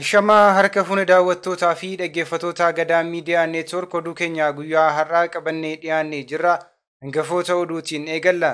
Ashamaa harka fuune daawwattootaa fi dhaggeeffattoota Gadaa Miidiyaa Neetwoork oduu keenya guyyaa har'aa qabannee dhiyaannee jirra. Hangafoota oduutiin eegalla.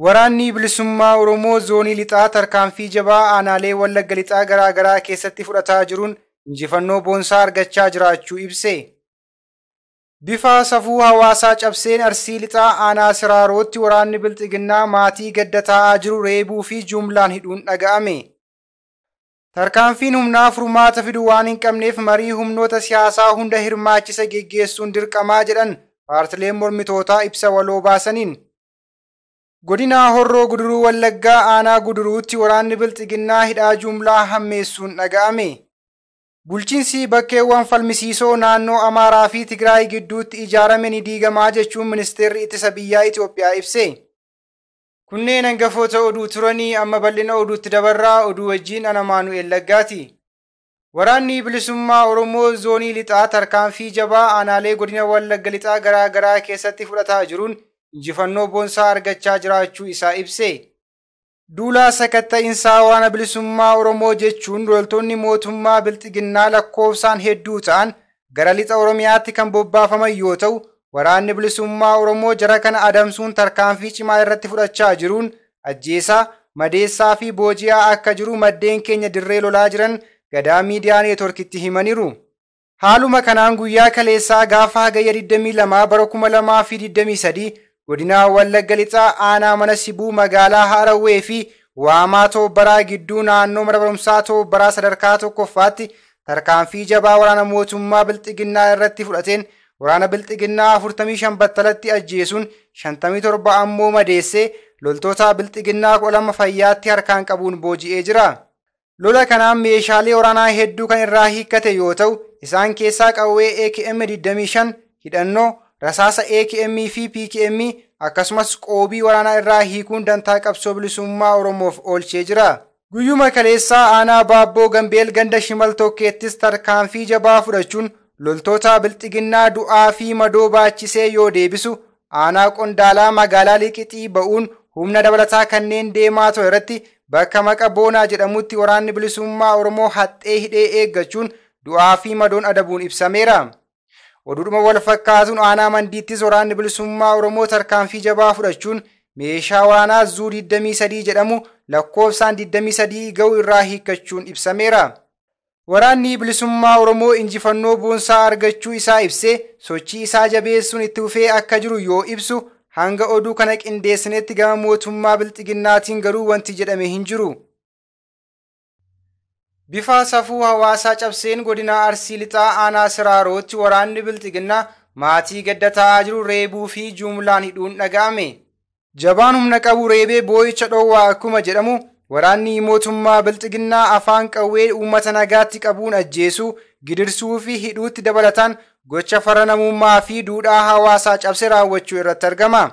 Waraanni bilisummaa Oromoo zoonii lixaa tarkaanfii jabaa aanaalee Wallagga lixaa garaa garaa keessatti fudhataa jiruun injifannoo boonsaa argachaa jiraachuu ibse. Bifa safuu hawaasaa cabseen Arsii lixaa aanaa Siraarootti waraanni bilxiginnaa maatii gadda taa'aa jiru reebuu fi jumlaan hidhuun dhaga'ame. Tarkaanfiin humnaa furmaata fidu waan hin qabneef marii humnoota siyaasaa hunda hirmaachisa geggeessuun dirqamaa jedhan paartileen mormitootaa ibsa waloo baasaniin. Godina Horroo Guduruu Wallaggaa aanaa Guduruutti waraanni bilxiginnaa hidhaa jumlaa hammeessuun dhaga'ame. Bulchiinsi bakkeewwan falmisiisoo naannoo Amaaraa fi Tigraay gidduutti ijaarame ni diigamaa jechuun ministeerri ittisa biyyaa Itoophiyaa ibse. Kunneen hangafoota oduu turanii amma bal'ina oduutti dabarraa oduu wajjin ana Maanu'el Laggaati. Waraanni bilisummaa Oromoo zoonii lixaa tarkaanfii jabaa aanaalee godina Wallagga lixaa garaa garaa keessatti fudhataa jiruun injifannoo boonsaa argachaa jiraachuu isaa ibse. Duulaa sakatta'insaa waraana bilisummaa Oromoo jechuun loltoonni mootummaa bilxiginnaa lakkoofsaan hedduu ta'an gara lixa Oromiyaatti kan bobbaafaman yoo ta'u, waraanni bilisummaa Oromoo jara kana adamsuun tarkaanfii cimaa irratti fudhachaa jiruun ajjeesaa, madeessaa fi booji'aa akka jiru maddeen keenya dirree lolaa jiran Gadaa Miidiyaa Neetworkitti himaniiru. Haaluma kanaan guyyaa kaleessaa gaafa hagayya 22 bara 2023 godina Wallagga Lixaa aanaa mana Sibuu magaalaa Harawwee fi Waamaa Toobbaraa gidduu naannoo mana barumsaa Toobbaraa sadarkaa tokkoffaatti tarkaanfii jabaa waraana mootummaa bilxiginnaa irratti fudhateen waraana bilxiginnaa 45 battalatti ajjeesuun 57 ammoo madeessee loltoota bilxiginnaa 12 fayyaatti harkaan qabuun booji'ee jira. Lola kanaan meeshaalee waraanaa hedduu kan irraa hiikkate yoo ta'u, isaan keessaa qawwee AKM 25 hidhannoo, rasaasa AKM fi PKM akkasumas qoobii waraanaa irraa hiikuun dantaa qabsoo bilisummaa Oromoof oolchee jira. Guyyuma kaleessaa aanaa Baabboo Gambeel ganda Shimal Tokkeettis tarkaanfii jabaa fudhachuun loltoota bilxiginnaa du'aa fi madoo baachisee yoo deebisu, aanaa Qondaalaa magaalaa Liqixii ba'uun humna dabalataa kanneen deemaa ture irratti bakka maqa Boonaa jedhamutti waraanni bilisummaa Oromoo haxxee hidhee eeggachuun du'aa fi madoon adabuun ibsameera. Oduudhuma wal fakkaatuun aanaa Mandiittis waraanni bilisummaa Oromoo tarkaanfii jabaa fudhachuun meeshaa waraanaa Zuu 23 jedhamu lakkoofsaan 23 ga'u irraa hiikkachuun ibsameera. Waraanni bilisummaa Oromoo injifannoo boonsaa argachuu isaa ibsee sochii isaa jabeessuun itti fufee akka jiru yoo ibsu, hanga oduu kana qindeessinetti gama mootummaa bilxiginnaatiin garuu wanti jedhame hin jiru. Bifa safuu hawaasaa cabseen godina Arsii lixaa aanaa Siraarootti waraanni bilxiginnaa maatii gadda taa'aa jiru reebuu fi jumlaan hidhuun dhaga'ame. Jabaan humna qabu reebee boo'icha dhoowwaa akkuma jedhamu waraanni mootummaa bilxiginnaa afaan qawwee uummata nagaatti qabuun ajjeesuu, gidirsuu fi hidhuutti dabalataan gocha farra namummaa fi duudhaa hawaasaa cabse raawwachuu irratti argama.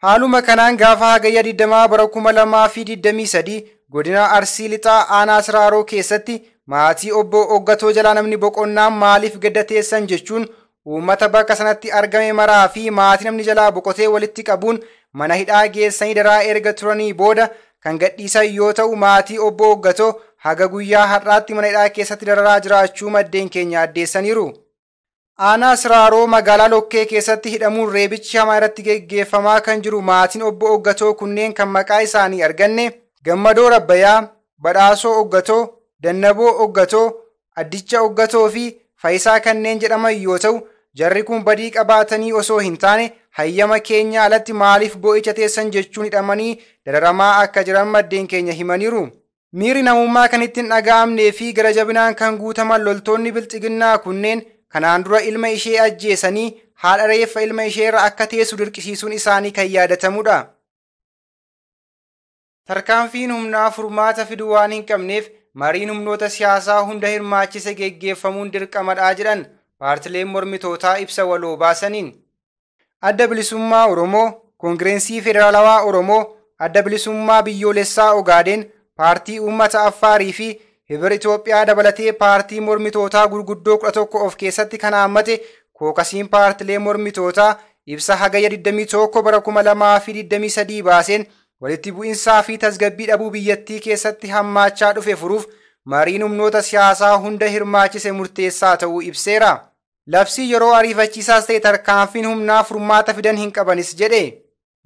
Haaluma kanaan gaafa hagayya 20 bara 2023 godina Arsii lixaa aanaa Siraaroo keessatti maatii obbo Oggatoo jalaa namni boqonnaan maaliif gadda teessan jechuun uummata bakka sanatti argame maraa fi maatii namni jalaa boqotee walitti qabuun mana hidhaa geessanii daraa erga turanii booda kan gadhiisan yoo ta'u, maatii obbo Oggatoo haga guyyaa har'aatti mana hidhaa keessatti dararaa jiraachuu maddeen keenya addeessaniiru. Aanaa Siraaroo magaalaa Lokkee keessatti hidhamuun reebichi hamaa irratti geggeeffamaa kan jiru maatiin obbo Oggatoo kunneen kan maqaa isaanii arganne Gammadoo Rabbayaa, Badhaasoo Oggatoo, Dannaboo Oggatoo, Addicha Oggatoo fi Fayisaa kanneen jedhaman yoo ta'u, jarri kun badii qabaatanii osoo hin taane hayyama keenya alatti maaliif boo'icha teessan jechuun hidhamanii dararamaa akka jiran maddeen keenya himaniiru. Miirri namummaa kan ittiin dhaga'amnee fi gara jabinaan kan guutaman loltoonni bilxiginnaa kunneen kanaan dura ilma ishee ajjeesanii haadha reeffa ilma ishee irra akka teessu dirqisiisuun isaanii kan yaadatamudha. Tarkaanfiin humnaa furmaata fiduu waan hin qabneef mariin humnoota siyaasaa hunda hirmaachise geggeeffamuun dirqamadhaa jedhan paartileen mormitootaa ibsa waloo baasaniin. Adda Bilisummaa Oromoo, Koongireensii Federaalawaa Oromoo, Adda Bilisummaa Biyyoolessaa Ogaadeen, Paartii Uummata Affaarii fi Hibir Itoophiyaa dabalatee paartii mormitootaa gurguddoo 11 of keessatti kan haammate kookasiin paartilee mormitootaa ibsa hagayya 21 bara 2023 baaseen walitti bu'insaa fi tasgabbii dhabuu biyyattii keessatti hammaachaa dhufe furuuf mariin humnoota siyaasaa hunda hirmaachise murteessaa ta'uu ibseera. Labsii yeroo ariifachiisaas ta'e tarkaanfiin humnaa furmaata fidan hin qabanis jedhe.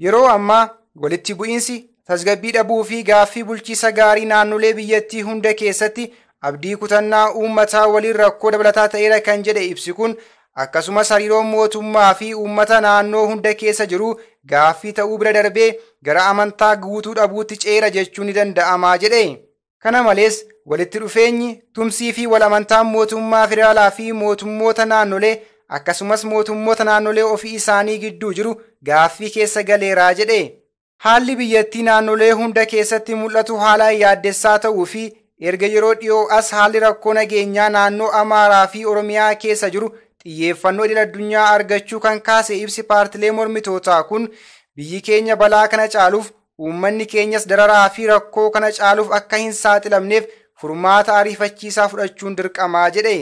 Yeroo ammaa walitti bu'iinsi tasgabbii dhabuu fi gaaffii bulchiisa gaarii naannolee biyyattii hunda keessatti abdii kutannaa uummataa waliin rakkoo dabalataa ta'eera kan jedhe ibsi kun, akkasumas hariiroon mootummaa fi uummata naannoo hunda keessa jiru gaaffii ta'uu bira darbee gara amantaa guutuu dhabuutti ceera jechuun ni danda'amaa jedhe. Kana malees walitti dhufeenyi tumsii fi wal amantaan mootummaa federaalaa fi mootummoota naannolee akkasumas mootummoota naannolee ofii isaanii gidduu jiru gaaffii keessa galeeraa jedhe. Haalli biyyattii naannolee hunda keessatti mul'atu haala yaaddessaa ta'uu fi erga yeroo dhiyoo as haalli rakkoo nageenyaa naannoo Amaaraa fi Oromiyaa keessa jiru xiyyeeffannoo idil addunyaa argachuu kan kaase ibsi paartilee mormitootaa kun, biyyi keenya balaa kana caaluuf uummanni keenyas dararaa fi rakkoo kana caaluuf akka hin saaxilamneef furmaata ariifachiisaa fudhachuun dirqamaa jedhe.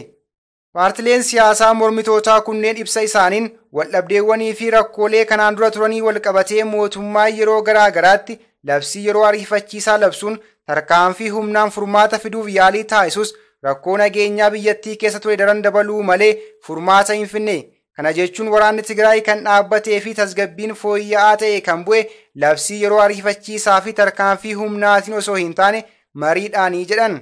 Paartileen siyaasaa mormitootaa kunneen ibsa isaaniin waldhabdeewwanii fi rakkoolee kanaan dura turanii walqabatee mootummaa yeroo garaa garaatti labsii yeroo ariifachiisaa labsuun tarkaanfii humnaan furmaata fiduuf yaalii taasisus rakkoo nageenyaa biyyattii keessa ture daran dabaluu malee furmaata hin finne. Kana jechuun waraanni Tigraay kan dhaabbatee fi tasgabbiin fooyya'aa ta'e kan bu'e labsii yeroo ariifachiisaa fi tarkaanfii humnaatiin osoo hin taane mariidhaanii jedhan.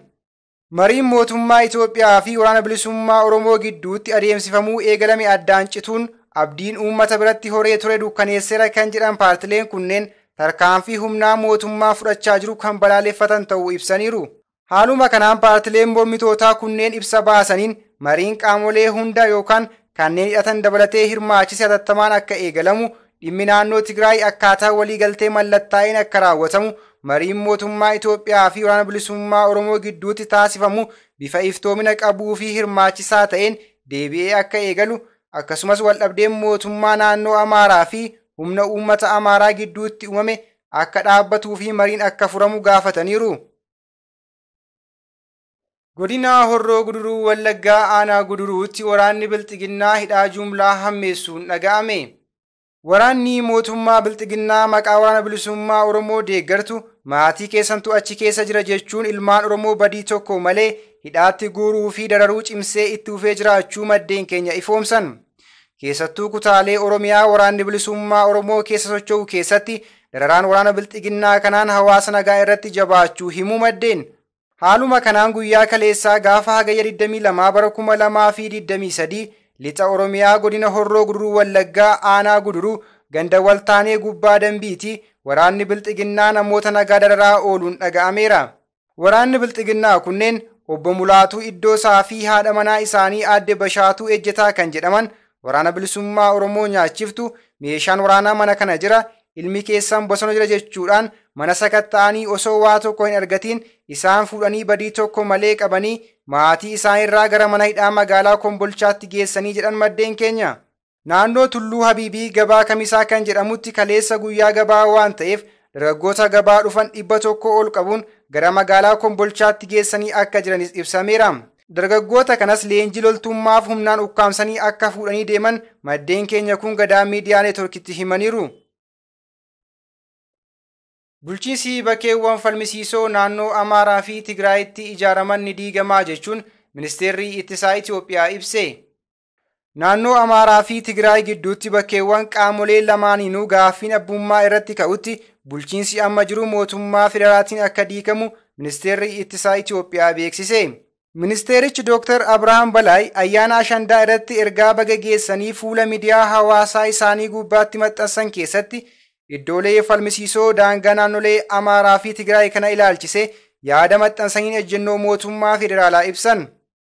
Mariin mootummaa Itoophiyaa fi waraana bilisummaa Oromoo gidduutti adeemsifamuu eegalame addaan cituun abdiin uummata biratti horee ture dukkaneesseera kan jedhan paartileen kunneen tarkaanfii humnaa mootummaa fudhachaa jiru kan balaaleffatan ta'uu ibsaniiru. Haaluma kanaan paartileen mormitootaa kunneen ibsa baasaniin mariin qaamolee hunda yookaan kanneen hidhatan dabalatee hirmaachise hatattamaan akka eegalamu, dhimmi naannoo Tigraay akkaataa waliigaltee mallattaa'een akka raawwatamu, mariin mootummaa Itoophiyaa fi waraana bilisummaa Oromoo gidduutti taasifamu bifa iftoomina qabuu fi hirmaachisaa ta'een deebi'ee akka eegalu, akkasumas waldhabdeen mootummaa naannoo Amaaraa fi humna uummata Amaaraa gidduutti uumame akka dhaabbatuu fi mariin akka furamu gaafataniiru. Godina Horroo Guduruu Wallaggaa Aanaa Guduruutti waraanni Bilxiginnaa hidhaa jumlaa hammeessuun dhaga'ame. Waraanni mootummaa Bilxiginnaa maqaa waraana bilisummaa Oromoo deeggartu maatii keessantu achi keessa jira jechuun ilmaan Oromoo badii tokko malee hidhaatti guuruu fi dararuu cimsee itti fufee jiraachuu maddeen keenya ifoomsan. Keessattuu kutaalee Oromiyaa waraanni bilisummaa Oromoo keessa socho'u keessatti dararaan waraana Bilxiginnaa kanaan hawaasa nagaa irratti jabaachuu himuu maddeen. Haaluma kanaan guyyaa kaleessaa gaafa hagayya 22 bara 2023 lixa Oromiyaa godina Horroo Guduruu Wallaggaa Aanaa Guduruu ganda Waltaanee Gubbaa Dambiiti waraanni Bilxiginnaa namoota nagaa dararaa ooluun dhaga'ameera. Waraanni Bilxiginnaa kunneen obbo Mulaatuu Iddoosaa fi haadha manaa isaanii aadde Bashaatuu Ejjetaa kan jedhaman waraana bilisummaa Oromoo nyaachiftu, meeshaan waraanaa mana kana jira, ilmi keessan bosona jira jechuudhaan mana sakatta'anii osoo waa tokko hin argatiin isaan fuudhanii badii tokko malee qabanii maatii isaanirraa gara mana hidhaa magaalaa Kombolchaatti geessanii jedhan maddeen keenya. Naannoo Tulluu Habiibii gabaa Kamisaa kan jedhamutti kaleessa guyyaa gabaa waan ta'eef dargaggoota gabaa dhufan 100 ol qabuun gara magaalaa Kombolchaatti geessanii akka jiranis ibsameera. Dargaggoota kanas leenjii loltummaaf humnaan ukkaamsanii akka fuudhanii deeman maddeen keenya kun Gadaa Miidiyaa Neetworkitti himaniiru. Bulchiinsi bakkeewwan falmisiisoo naannoo Amaaraa fi Tigraayitti ijaaraman ni diigamaa jechuun ministeerri ittisaa Itoophiyaa ibse. Naannoo Amaaraa fi Tigraay gidduutti bakkeewwan qaamolee lamaaniinuu gaaffiin abbummaa irratti ka'utti bulchiinsi amma jiru mootummaa federaalaatiin akka diigamu ministeerri ittisaa Itoophiyaa beeksise. Ministeerichi Dr. Abrahaam Balaay ayyaana Ashandaa irratti ergaa baga geessanii fuula miidiyaa hawaasaa isaanii gubbaatti maxxansan keessatti iddoolee falmisiisoo daangaa naannolee Amaaraa fi Tigraay kana ilaalchise yaada maxxansaniin ejjennoo mootummaa federaalaa ibsan.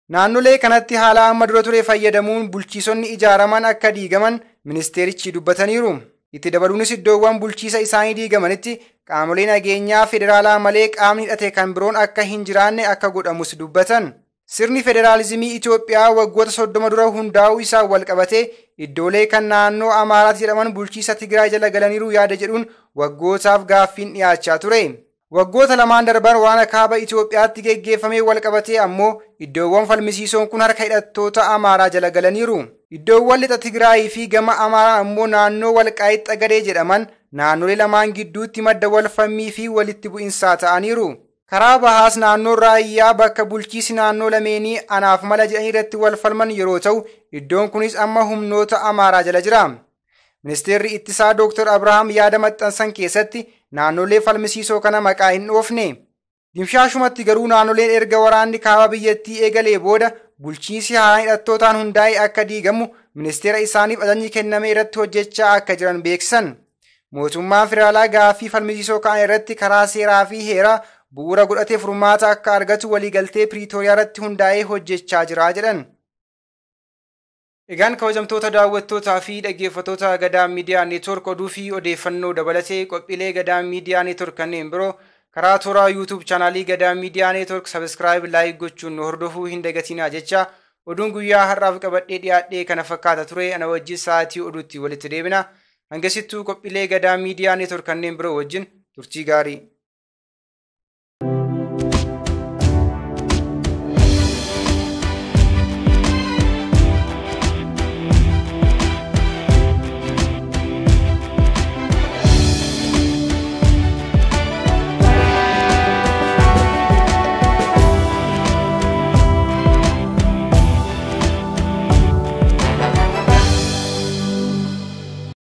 Naannolee kanatti haala amma dura ture fayyadamuun bulchiisonni ijaaraman akka diigaman ministeerichi dubbataniiru. Itti dabaluunis iddoowwan bulchiisa isaanii diigamanitti qaamolee nageenyaa federaalaa malee qaamni hidhate kan biroon akka hin jiraanne akka godhamus dubbatan. Sirni federaalizimii Itoophiyaa waggoota 30 dura hundaa'uu isaan wal qabatee iddoolee kan naannoo Amaaraatti jedhaman bulchiisa Tigraay jala galaniiru yaada jedhuun waggootaaf gaaffiin dhiyaachaa ture. Waggoota lamaan darban waraana kaaba Itoophiyaatti geggeeffamee wal qabatee ammoo iddoowwan falmisiisoon kun harka hidhattoota Amaaraa jala galaniiru. Iddoowwan lixa Tigraayii fi gama Amaaraa ammoo naannoo Walqaayiit Xagadee jedhaman naannolee lamaan gidduutti madda wal falmii fi walitti bu'insaa ta'aniiru. Karaa bahaas naannoon Raayyaa bakka bulchiisi naannoo lameenii anaaf mala jedhanii irratti wal falman yeroo ta'u, iddoon kunis amma humnoota Amaaraa jala jira. Ministeerri ittisaa Dr. Abrahaam yaada maxxansan keessatti naannolee falmisiisoo kana maqaa hin dhoofne. Dimshaashumatti garuu naannoleen erga waraanni kaaba biyyattii eegalee booda bulchiinsi haaraan hidhattootaan hundaa'e akka diigamu ministeera isaaniif ajajni kenname irratti hojjechaa akka jiran beeksisan. Mootummaan federaalaa gaaffii falmisiisoo ka'an irratti karaa seeraa fi heeraa bu'uura godhatee furmaata akka argatu waliigaltee Piriitooriyaa irratti hundaa'ee hojjechaa jira jedhan. Egaan kabajamtoota daawwattootaa fi dhaggeeffattoota Gadaa Miidiyaa Neetwork, oduu fi odeeffannoo dabalatee qophiilee Gadaa Miidiyaa Neetwork kanneen biroo karaa toora YouTube chaanaalii Gadaa Miidiyaa Neetwork subscribe, like gochuun nu hordofuu hin dagatinaa jecha, oduun guyyaa har'aaf qabadhee dhiyaadhee kana fakkaata ture. Ana wajjin sa'aatii oduutti walitti deebina. Hangasittuu qophiilee Gadaa Miidiyaa Neetwork kanneen biroo wajjin turtii gaarii.